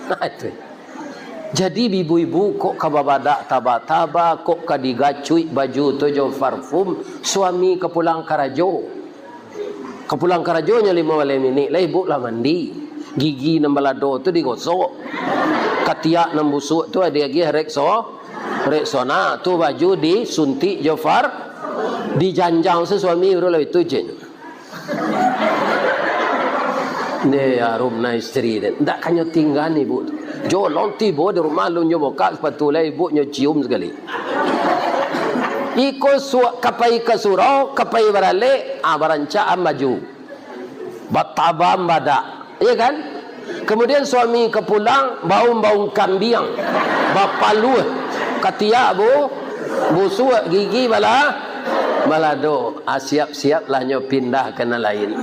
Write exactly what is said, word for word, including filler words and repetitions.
Nah, itu. Jadi, ibu-ibu kok ka babadak taba-taba, kok ka digacuik baju tu jo parfum, suami ka pulang karajo. Ka pulang karajo nyo limo baleh minik, lah ibu lah mandi. Gigi nan balado tu digosok. Katiak nan busuak tu diagiah Rexo-, Rexona, tu baju disuntik jo par-, dijanjang se suami, baru lah itu je. Ni arum na isteri den. Ndak kanyo tingga ni, Bu. Jolong tibo di rumah, alun nyo bukak sapatu lai, ibu nyo cium sakali. Iko suak ka pai ka surau, ka pai baralek, ah, barancak am baju. Batabam badak. Iya kan? Kemudian suami ka pulang, baun-baun kambiang. Bapaluah. Katiak bu-, busuak, gigi bala-, balado. Ah, siap-siaplah nyo pindah ka nan lain.